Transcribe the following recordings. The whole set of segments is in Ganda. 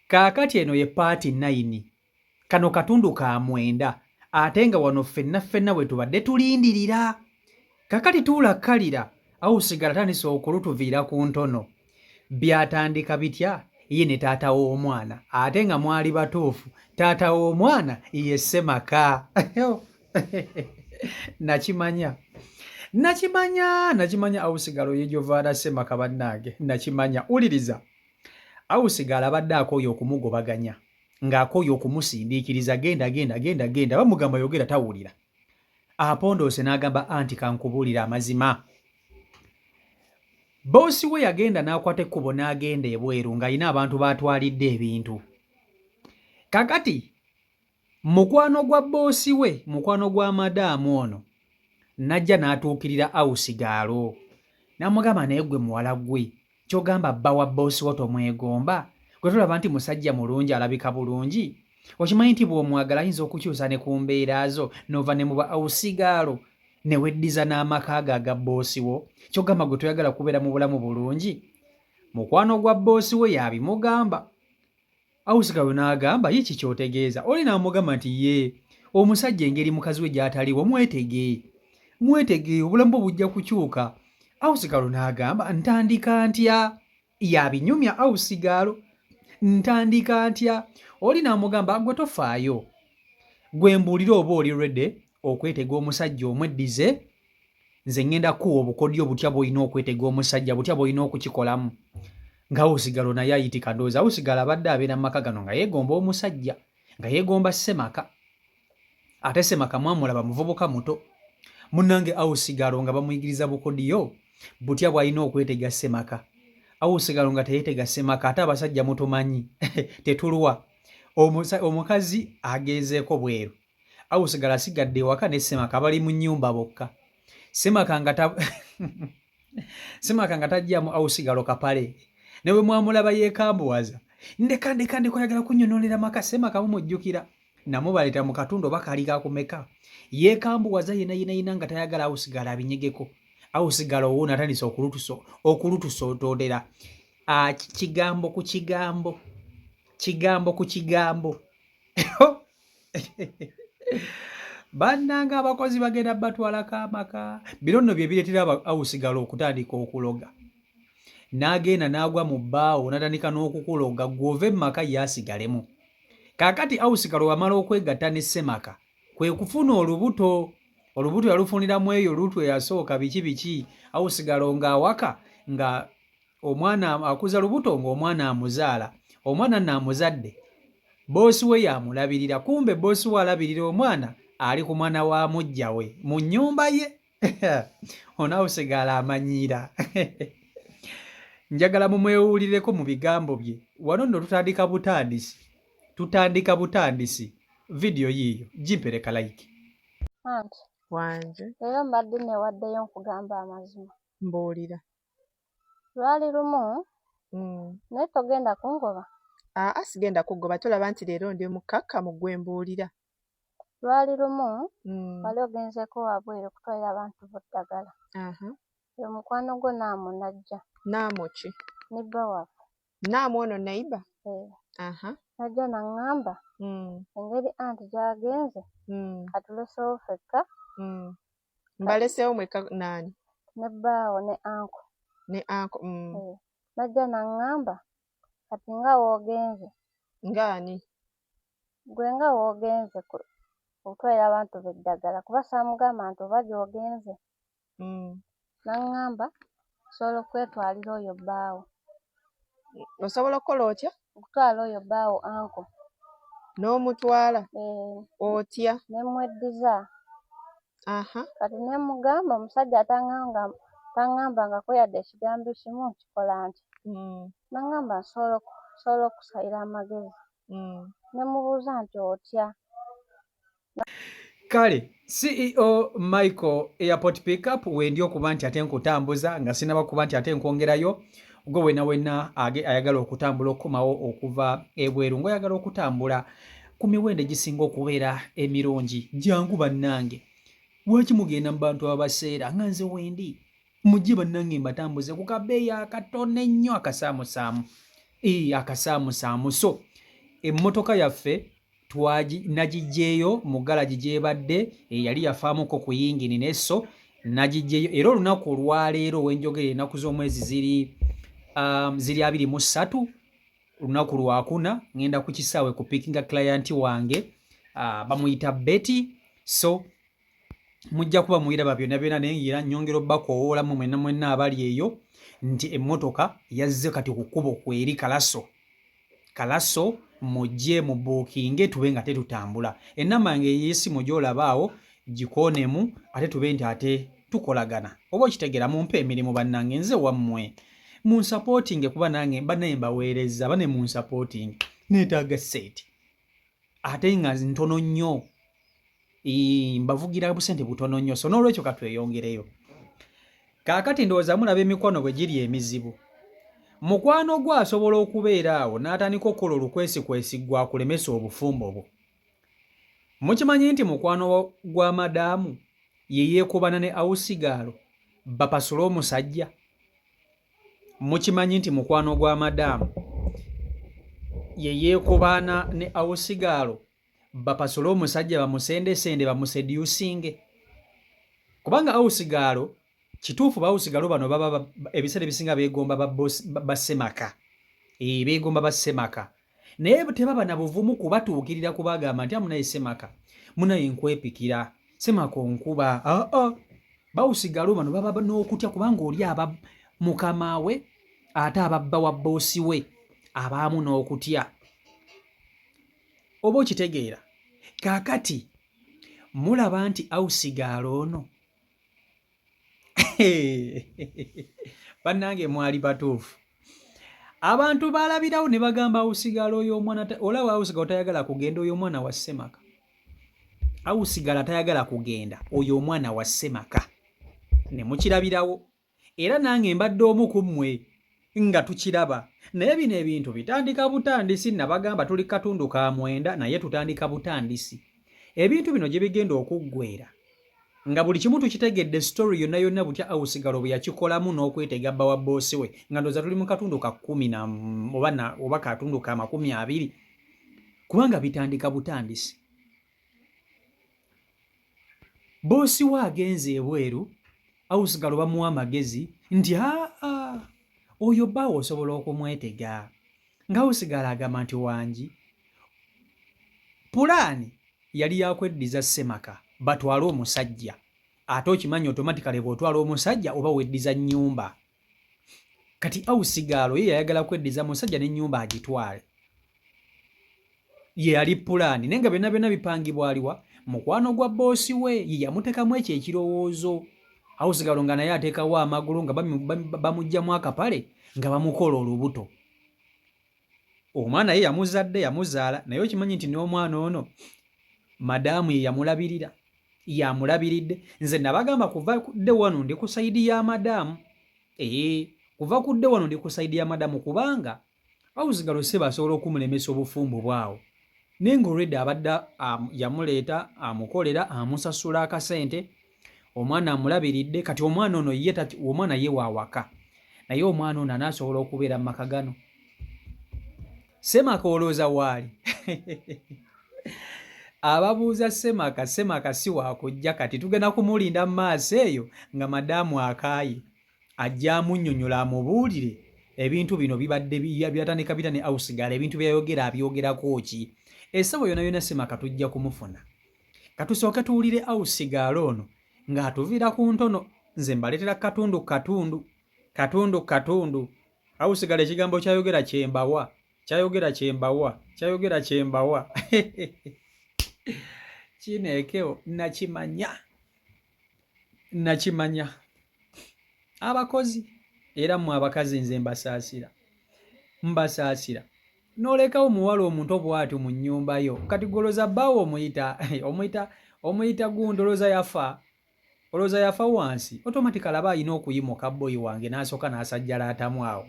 Kaakati eno ye part nine, kano katundu ka mwenda ate nga wano ffenna ffenna we tubadde tulindirira. Kaakati tuula kkalira Ausigala atandise okulutuviira ku ntono. Byatandika bitya ye ne taata w'omwana ate nga mwali batuufu taata w'omwana ye ssemaka. Nakimanya nakimanya nakimanya Ausigala oyejovaana ssemaka bannange nakimanya. Wuliriza. Ausigala abadde akooye okumugobaganya ng'akooye okumusindiikiriza genda genda genda genda bamugamba yogera tawulira. Apondoose n'agamba anti kankubuulire amazima. Bboosi we yagenda n'akwata ekkubo n'agenda ebweru ng'alina abantu b'atwalidde ebintu. Kakati Mukwano gwa bboosi we, mukwano gwa madaamu ono, n'ajja n'atuukirira Awusigaalo n'amugamba naye ggwe muwala ggwe, ky'ogamba bba wa bboosi wo tomwegomba? Ggwe tolaba nti musajja mulungi alabika bulungi? Okimanyi nti bw'omwagala ayinza okukyusa ne ku mbeera zo n'ova ne mu ba Awusigaalo ne weddiza n'amaka go aga bboosi wo? Ky'ogamba ggwe toyagala kubeera mu bulamu bulungi? Mukwano gwa bboosi we y'abimugamba. Awusikayo n'agamba, Ye ki ky'otegeeza? Oli n'amugamba nti, Yee, omusajja engeri mukazi we gy'ataliiwo mwetege. Mwetege, obulamu bwo bujja kukyuka. Awusigalo n'agamba, Ntandika ntya? Yabinyumya Awusigalo. Ntandika ntya? Oli n'amugamba, Gwe tofaayo. Gwe mbuulira oba oli ready okwetega omusajja omweddize Nze ŋŋenda kukuwa obukodyo butya bw'olina okwetega omusajja, butya bw'olina okukikolamu. Nga Usigalo naye ayitika ndowooza Usigalo abadde abeera mu maka gano nga yeegomba omusajja, nga yeegomba ssemaka. Ate ssemaka mwamulaba muvubuka muto. Munnange Ausigalo nga bamuyigiriza bukodiyo butya bw'alina okwetega ssemaka. Ausigalo nga teyeetega ssemaka ate abasajja mutumanyi tetulwa. Omukazi agenzeeko bweru. Ausigalo asigadde ewaka ne Ssemaka bali mu nnyumba bokka. Ssemaka nga ta Ssemaka nga tajjaamu Ausigalo kapale. Ne bwe mwamulaba yeekambuwaza. Ndeka ndeka ndeka oyagala kunnyonolera maka Ssemaka mumujjukira. Namubaleeta mu katundu oba kaali ka kumeka. Yeekambuwaza yena yena yena nga tayagala Ausigalo abinyegeko. Ausigalo wuuno atandise okulutuso okulutusootondera. Ah, kigambo ku kigambo. Kigambo ku kigambo. Bannange abakozi bagenda batwalako amaka. Bino nno bye bireetera awusigala okutandika okuloga. N'agenda n'agwa mu bbaawo n'atandika n'okukuloga ggwe ove mu maka ye asigalemu. Kaakati awusigala wamala okwegatta ne ssemaka kwe kufuna olubuto. Olubuto yalufunira mu eyo lutu eyasooka biki biki. Awusigalo ng'awaka nga Omwana akuza lubuto ng'omwana amuzaala. Omwana nno amuzadde, bboosi we y'amulabirira. Kumbe bboosi we alabirira omwana ali ku mwana wa muggya we mu nnyumba ye. Ono Ausigala amanyiira. Njagala mumwewulireko mu bigambo bye. Wano nno tutandika butandisi. Tutandika butandisi. Vidiyo yiiyo. Gimpere ka like. Aunt, Wangi. Leero mbadde newaddeyo nkugamba amazima. Mbuulira. Lwali lumu naye togenda kungoba? Aa sigenda kugoba tolaba nti leero ndi mukkakkamu ggwe mbuulira. Lwali lumu wali ogenzeeko wabweru okutwalira abantu bo ddagala. Oyo mukwano gwo Naamu n'ajja. Naamu ki? Ne bba waffe. Naamu ono neighbor? Eh. N'ajja n'aŋŋamba engeri anti gy'agenze atuleseewo ffekka. Mbaleseewo mwekka naani? Ne bbaawo ne anko. Ne anko. Eh, n'ajja n'aŋŋamba kati nga w'ogenze. Nga ani? Ggwe nga w'ogenze okutwalira abantu bo eddagala kuba saamugamba nti oba gy'ogenze. N'aŋŋamba nsobola okwetwalira oyo bbaawo. Osobola okukola otya? Okutwala oyo bbaawo anko. N'omutwala? Eh. Otya? Ne mmweddiza. Kati ne mmugamba omusajja ataŋŋambangako yadde ekigambo ekimu nkikola ntya? N'aŋŋamba nsobola okukusalira amagezi. Ne mmubuuza nti otya? Kale CEO Michael Airport Pickup wendi okuba nti ate nkutambuza nga sinaba kuba nti ate nkwongerayo gwe wena wena ayagala okutambula okukomawo okuva ebweru ng'oyagala okutambula ku miwendo egisinga okubeera emirungi jangu bannange lwaki mugenda mu bantu ababaseera nga nze wendi mujje bannange mbatambuze ku kabeeyi akatono ennyo akasaamusaamu ee akasaamusaamu so Emmotoka yaffe nagiggyeeyo mu galagi gy'ebadde, eyali yafaamuko ku yingini ne so nagiggyeeyo. Era olunaku olwaleero wenjogera ennaku z'omwezi ziri 23, lunaku lwakuna, ngenda ku kisaawe kupikinga client wange, bamuyita Betty. So mujja kuba muyiraba byonna byonna, naye era nnyongera obbakowoolamu mwenna mwenna abali eyo nti emmotoka yazze kati ku kkubo kweri Kalaso. Kalaso mujje mubuukinge tube nga tetutambula. Ennamba yange ey'essimu gy'olaba awo gikoonemu, ate tube nti ate tukolagana. Oba okitegeera, mumpe emirimu bannange, nze wammwe. Munsapootinge kuba nange bannaye mbaweereza, bane munsapootinge. Neetaaga ssente ate nga ntono nnyo, mbavugira busente butono nnyo. So n'olwekyo katweyongereyo. Kaakati ndowooza mulaba emikwano bwe giri emizibu. Mukwano gwo asobola okubeera awo n'atandika okukola olukwesikwesi gwe akulemesa obufumbo bwo. Mukimanyi nti mukwano gwa madaamu ye yeekubana ne awusigaalo bapasule omusajja? Mukimanyi nti mukwano gwa madaamu ye yeekubaana ne awusigaalo bapasule omusajja, bamusendesende, bamuseducinge? Kubanga awusigaalo, kituufu, bawusigaalo bano baba ebiseera ebisinga beegomba bassemaka, beegomba bassemaka, naye tebaba na buvumu kubatuukirira kubagamba nti amunaye ssemaka, munaye nkwepikira, ssemaka onkuba. Aa, bawusigaalo bano baba n'okutya kubanga oli aba mukama we ate ababba wa boosi we, abaamu n'okutya. Oba okitegeera? Kaakati mulaba nti awusigaalo ono, bannange mwali batuufu. Abantu balabirawo ne bagamba awusigala oyo omwana, olaba awusigala tayagala kugenda, oyo omwana wa ssemaka. Awusigala tayagala kugenda, oyo omwana wa ssemaka. Ne mukirabirawo. Era nange mbadde omu ku mmwe nga tukiraba. Naye bino ebintu bitandika butandisi. Nabagamba tuli katundu ka 9, naye tutandika butandisi. Ebintu bino gye bigenda okuggweera nga buli kimu tukitegedde, story yonna yonna butya awusigalo bwe yakikolamu n'okwetega bba wa boosi we, nga ndowooza tuli mu katundu ka 10 na oba katundu ka 20, kubanga bitandika butandisi. Boosi we agenze ebweru, awusigalo bamuwa amagezi nti aa, oyo bbaawe osobola okumwetega, nga awusigalo agamba nti wangi. Pulaani yali yakweddiza ssemaka batwale omusajja, ate okimanyi automatically bw'otwala omusajja oba weddiza nnyumba. Kati awusigaalo ye yayagala kweddiza musajja n'ennyumba agitwale, ye yali pulaani. Naye nga byonna byonna bipangibwa aliwa? Mukwano gwa boosi we ye yamuteekamu ekyo ekirowoozo. Awusigalo nga naye ateekawo amagulu nga bamuggyamu akapale nga bamukola olubuto. Omwana ye yamuzadde, yamuzaala, naye okimanyi nti n'omwana ono madaamu ye yamulabirira, yamulabiridde. Nze nabagamba kuva dde wano ndi ku side ya madaamu. Kuva ku dde wano ndi ku side ya madaamu, kubanga awusigalo seba asobola okumulemesa obufumbo bwawo, naye nga already abadde yamuleeta, amukolera, amusasula akasente, omwana amulabiridde. Kati omwana ono ye, omwana ye waawaka, naye omwana ono anaasobola okubeera mu maka gano? Semaka olowooza waali? Ababuuza semaka, semaka si wakujja kati, tugenda kumulinda mu maaso eyo nga madaamu akaaye, ajja amunnyonnyola, amubuulire ebintu bino bibadde byatandika bita ne awusigala, ebintu byayogera abyogerako ki. Essaawa yonna yonna semaka tujja kumufuna. Katusooke tuwulire awusigaala ono ng'atuviira ku ntono. Nze mbaleetera katundu katundu, katundu katundu. Awusigala ekigambo kyayogera kyembawa, kyayogera kyembawa, kyayogera kyembawa kineekewo. Nakimanya, nakimanya abakozi. Era mmwe abakazi nze mbasaasira, mbasaasira. N'olekawo omuwala omuto bw'atyo mu nnyumba yo. Kati goloza bbaawo omuyita, omuyita, omuyita gundi, olowooza yafa, olowooza yafa wansi? Automatically aba alina okuyimuka boyi wange n'asooka n'asajjalaatamu awo.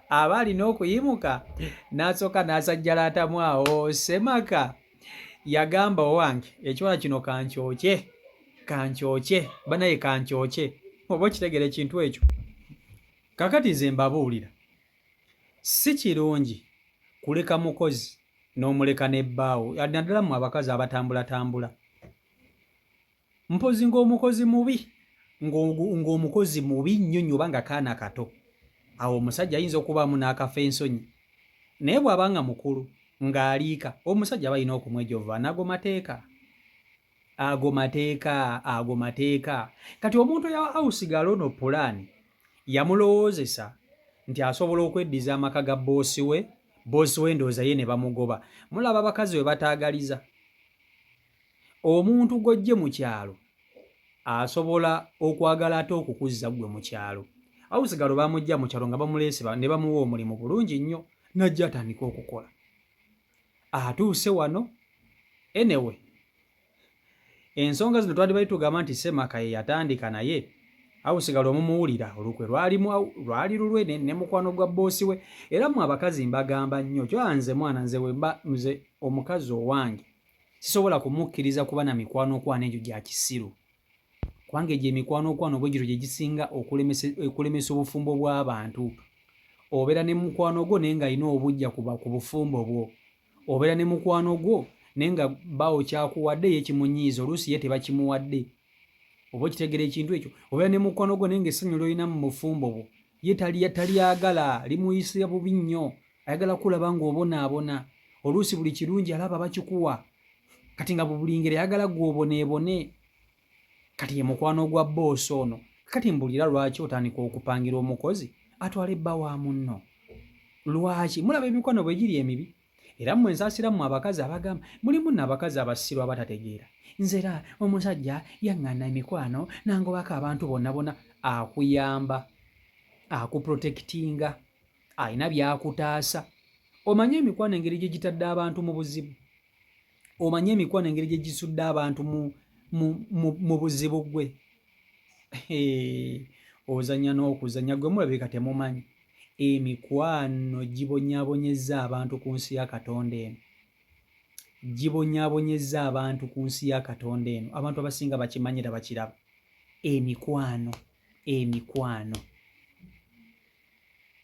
Aba alina okuyimuka n'asooka n'asajjalaatamu awo. Semaka yagamba owange ekiwala kino kankyokye, kankyokye banaye, kankyokye. Oba okitegeera ekintu ekyo? Kakati nze mbabuulira, si kirungi. Kuleka mukozi n'omuleka ne bbaawo, naddala mmwe abakazi abatambulatambula. Mpozi ng'omukozi mubi, ng'omukozi mubi nnyo nnyo oba nga kaana kato, awo omusajja ayinza okubaamu n'akafa ensonyi. Naye bw'aba nga mukulu ng'aliika, omusajja aba alina okumwejova n'ago mateeka. Ago mateeka, ago mateeka. Kati omuntu eyawa Ausigalo ono pulaani yamulowoozesa nti asobola okweddiza amaka ga bboosi we, bboosi we ndowooza ye ne bamugoba. Mulaba abakazi bwe bataagaliza. Omuntu gw'oggye mu kyalo asobola okwagala ate okukuzza ggwe mu kyalo. Ausigalo baamuggya mu kyalo nga bamuleese ne bamuwa omulimu bulungi nnyo n'ajja atandike okukola. Atuuse wano anyway ensonga zino twandibadde tugamba nti Ssemaka ye yatandika naye awusigala omumuwulira olukwe lwali lulwe ne mukwano gwa bboosi we. Era mmwe abakazi mbagamba nnyo kyoa nze mwana nze wemba nze omukazi owange sisobola kumukkiriza kuba na mikwano kwana egyo gya kisiru kubanga egyo emikwano kwano bwegityo gye gisinga okulemesa obufumbo bw'abantu. Obeera ne mukwano gwo naye ng'alina obujja ku bufumbo bwo. Obeera ne mukwano gwo naye nga bbaawo ky'akuwadde ye kimunyiiza, oluusi ye tebakimuwadde. Oba okitegera ekintu ekyo? Obeera ne mukwano gwo naye ng'essanyu ly'olina mu bufumbo bwo ye talyagala, limuyisa bubi nnyo. Ayagala kukulaba ng'obonaabona. Oluusi buli kirungi alaba bakikuwa. Kati nga buli ngeri ayagala ggwe oboneebone. Kati ye mukwano gwa bboosi ono. Kati mbulira lwaki otandika okupangira omukozi atwale bba wa munno? Lwaki? Mulaba emikwano bwe giri emibi? Era mmwe nsaasira mmwe abakazi abagamba, mulimu nno abakazi abasiru abatategeera. Nze era omusajja yaŋŋana emikwano n'angobako abantu bonna bona. Akuyamba, akuprotectinga, alina by'akutaasa. Omanyi emikwano engeri gye gitadde abantu mu buzibu? Omanyi emikwano engeri gye gisudde abantu mu buzibu ggwe? Ozannya n'okuzannya ggwe mulabika temumanyi. Emikwano gibonyaabonyezza abantu ku nsi ya Katonda eno. Gibonyaabonyezza abantu ku nsi ya Katonda eno. Abantu abasinga bakimanyi era bakiraba. Emikwano, emikwano.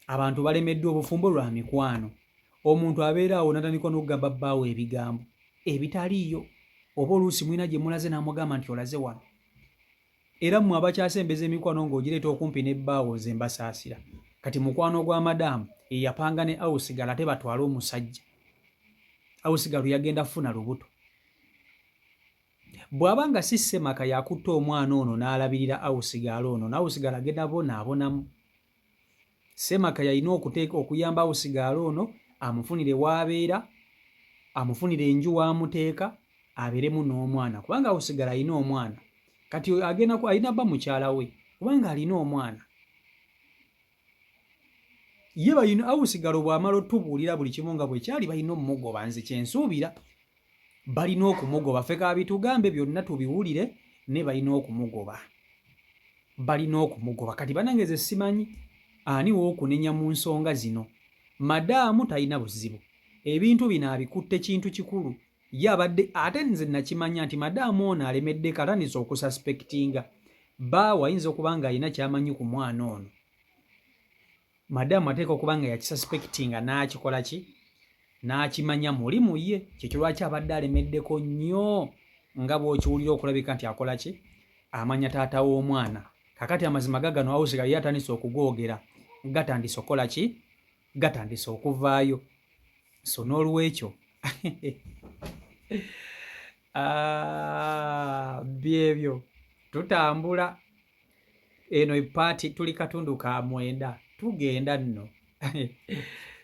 Abantu balemeddwa obufumbo lwa mikwano. Omuntu abeera awo n'atandika n'okugamba bbaawe ebigambo ebitaliiyo oba oluusi mulina gye mulaze n'amugamba nti olaze wano. Era mmwe abakyasembeza emikwano ng'ogireeta okumpi ne bbaawo nze mbasaasira. Kati mukwano gwa madaamu ye yapanga ne Ausigalo ate batwale omusajja. Ausigalo yagenda kufuna lubuto. Bw'aba nga si Ssemaka y'akutte omwana ono n'alabirira Ausigalo ono, n'Ausigalo agenda bonaabonamu. Ssemaka yalina okuteeka okuyamba Ausigaalo ono amufunire w'abeera, amufunire enju w'amuteeka abeeremu n'omwana kubanga Ausigalo alina omwana. Kati agenda alina bba mukyala we kubanga alina omwana. Ye balina Ausigalo bw'amala otubuulira buli kimu nga bwe kyali balina omugoba nze kye nsuubira balina okumugoba ffe kabitugambe byonna tubiwulire ne balina okumugoba. Balina okumugoba kati banange nze simanyi ani wokunenya mu nsonga zino. Madaamu talina buzibu ebintu bino abikutte kintu kikulu ye abadde ate nze nakimanya nti madaamu ono alemeddeko atandise okususpectinga bbaawe ayinza okuba nga alina kyamanyi ku mwana ono. Madaamu ateekwa okuba nga yakisuspectinga n'akikola ki n'akimanya muli mu ye kyekyo lwaki abadde alemeddeko nnyo nga bw'okiwulira okulabika nti akola ki amanya taata w'omwana. Kakati amazima gagano awusiga ye atandise okugoogera gatandise okukola ki gatandise okuvaayo so n'olwekyo ah, byebyo tutambula eno paati tuli katundu ka mwenda tugenda nno.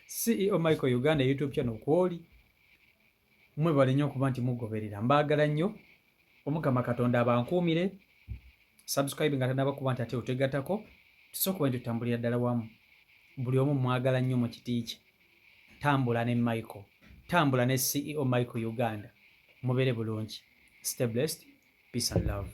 CEO Michael Uganda YouTube channel kwoli mwebale nnyo okuba nti mugoberera mbaagala nnyo omukama Katonda abankuumire. Subscribe nga tanaba kuba nti ate otegatako tusobola okuba nti tutambulira ddala wamu buli omu mwagala nnyo mu kiti kye. Tambula ne Michael, tambula ne CEO Michael Uganda. Mubeere bulungi, stay blessed, peace and love.